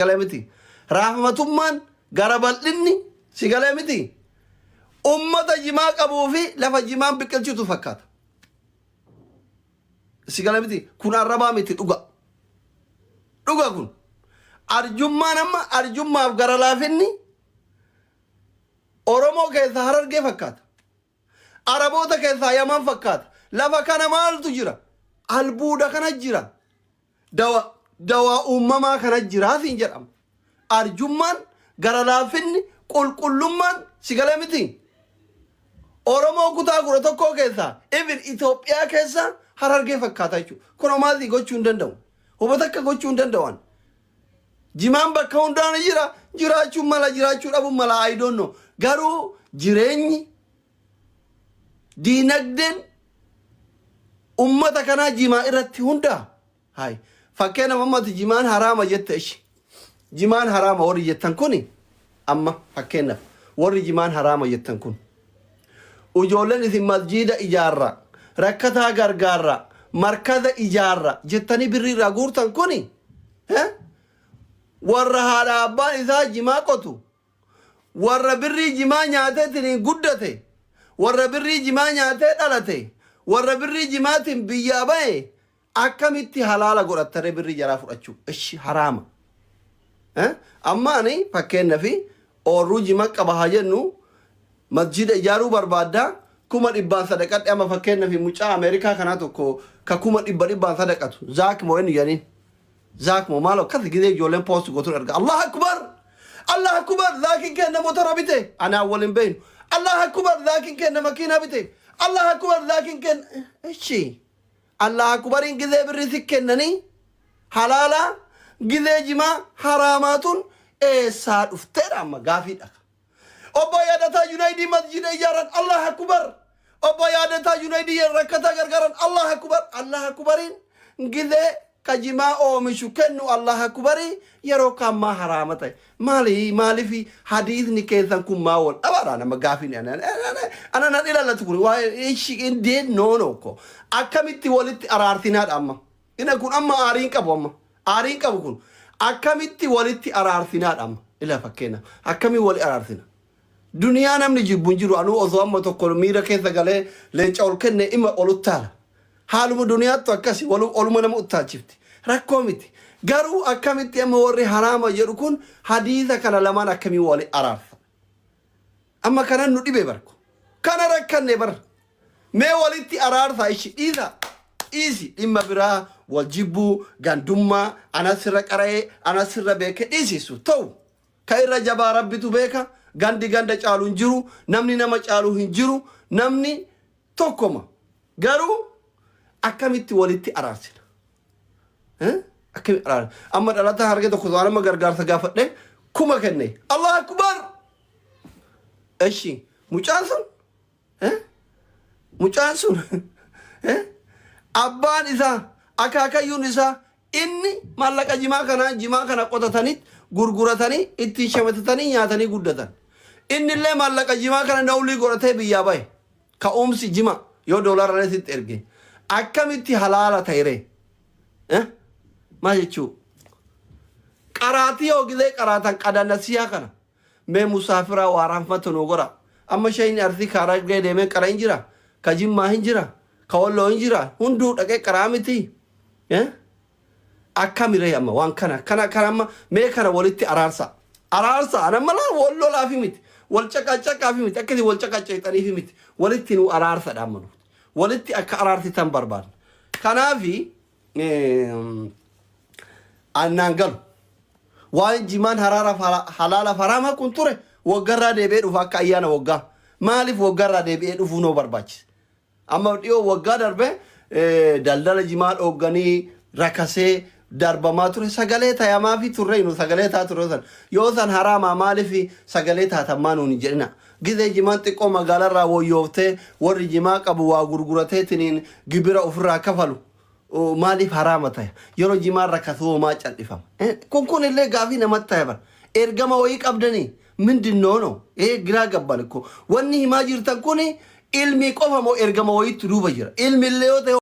Galee miti. Raafamatummaan gara bal'inni si galee miti. Ummata jimaa qabuu fi lafa jimaan biqilchitu fakkaata. Si galee miti. Kun arrabaa miti dhuga. Dhuga kun. Arjummaan amma arjummaaf gara laafinni Oromoo keessaa Harargee fakkaata. Araboota keessaa Yaman fakkaata. Lafa kana maaltu jira? Albuuda kana jira. Dawa, dawaa uumamaa kana jira siin jedhama. Arjummaan, gara laafinni, qulqullummaan si galee miti. Oromoo kutaa 11 keessaa, even Itoophiyaa keessaa Harargee fakkaata jechuudha. Kun homaa gochuu hin danda'u. Homa takka gochuu hin danda'an. Jimaan bakka hundaan jira. Jiraachuu mala, jiraachuu dhabuun mala, I don't know. Garuu jireenyi diinagdeen ummata kanaa jimaa irratti hundaa. Hai. Fakkeenya ammati jimaan haraama jette ishi. Jimaan haraama warri jettan kuni amma fakkeenyaaf warri jimaan haraama jettan kun. Ijoolleen isin masjiida ijaarra, rakkataa gargaarra, markaza ijaarra jettanii birrii irraa guurtan kuni warra haadha abbaan isaa jimaa qotu, warra birrii jimaa nyaateetiin guddate, warra birrii jimaa nyaatee dhalate, warra birrii jimaatiin biyyaa bahe akkamitti halaala godhattanii birrii jaraa fudhachuu? Ishi haraama. Amma ani fakkeenyaaf oorruu jimaa qaba haa jennu, masjida ijaaruu barbaadda, 100,000 sadaqadhe. Amma fakkeenyaaf mucaa Ameerikaa kanaa tokko ka 100,000 sadaqatu, Zaak moo inni jedhaniin, Zaak moo maal akkas gizee ijoolleen post gootuun erga, Allah akbar, Allah akbar, Zaakiin kenna motora bite. Anaa waliin beeynu. Allah akbar, Zaakiin kenna makiinaa bite. Allah akbar, Zaakiin kenna. Ishi Allah akbariin gizee birrii si kennanii halaala, gizee jimaa haraamaatun eessaa dhufteedha amma gaafiidha. Obbo Yaadataa Junaydii masjida ijaaran, Allah akbar. Obbo Yaadataa Junaydii rakkataa gargaaran, Allah akbar. Allah akbariin gizee ka jimaa oomishu kennu Allah akbarii, yeroo kaan maa haraama ta'e? Maali maaliif hadiisni keessan kun maa wal dhabaadha? Nama gaafiin ana nan ilaalatu kun waa ishi indeen no no ko akkamitti walitti araarsinaadha amma. Ina kun amma aariin qabu, amma aariin qabu kun akkamitti walitti araarsinaadha amma. Ila fakkeenya akkamiin wali araarsina? Duniyaa namni jibbu hin jiru. Anuu osoo amma tokko miira keessa galee leenca ol kenne ima ol uttaala. Haaluma duniyaattu akkasi oluma nama uttaalchifti. Rakkoo miti. Garuu akkamitti amma warri haraama jedhu kun hadiisa kana lamaan akkamiin wali araarsa? Amma kanan nu dhibe barko. Kana rakkanne bar. Mee walitti araarsaa ishi dhiisa. Dhiisi dhimma biraa wal jibbuu gandummaa ana sirra qara'ee ana sirra beeke dhiisisu ta'u. Ka irra jabaa Rabbitu beeka. Gandi ganda caalu hin jiru. Namni nama caalu hin jiru. Namni tokkoma. Garuu akkamitti walitti araarsina? Akkamitti araarsina? Amma dhalataa harka tokko waan amma gargaarsa gaafadhe 1000 kenne. Allah akbar! Eshi mucaan sun, mucaan sun abbaan isaa akaakayyuun isaa inni maallaqa jimaa kana jimaa kana qotatanii gurguratanii ittiin shamatatanii nyaatanii guddatan. Inni illee maallaqa jimaa kana nawlii godhatee biyyaa bahe. Ka'umsi jima yoo doolaara sitti erge akkamitti halaala ta'e? Maal jechuu? Qaraatii yoo gizee qaraatan qadanasiyaa kana mee musaafiraa waa rahmatu nu godha. Amma shayni Arsii kaaraa gahee deemee qara hin jira. Ka Jimmaa hin jira. Ka Walloo hin jira. Hunduu dhaqee qaraa miti. Akkamiree amma waan kana kana kana amma mee kana walitti araarsa. Araarsa anamma laa wal lolaafi miti. Wal caqacaqaafi miti. Akkasii wal caqacaqxaniifi miti. Walitti nu araarsadha amma nuti. Walitti akka araarsitan barbaadna. Kanaafi annaan galu. Waan jimaan haraaraaf halaalaaf haraama kun ture waggarraa deebi'ee dhufa akka ayyaana waggaa. Maaliif waggarraa deebi'ee dhufuu noo barbaachise? Amma dhiyoo waggaa darbe daldala jimaa dhoogganii rakasee darbamaa ture, sagalee tayamaa fi turre nu sagalee taa ture san yoo san haraamaa maaliif sagalee taatan maa nuun hin jedhina. Gizee jimaan xiqqoo magaalarraa woyyooftee warri jimaa qabu waa gurgurateetiniin gibira ofirraa kafalu maaliif haraama ta'e? Yeroo jimaan rakasuu homaa cal'ifama? Kun illee gaafii namatti ta'e bara. Ergama wayii qabdanii mindin no giraa gabban ko wanni himaa jirtan kun ilmi qofa moo ergama wayiitti duuba jira? Ilmi illee yoo ta'e.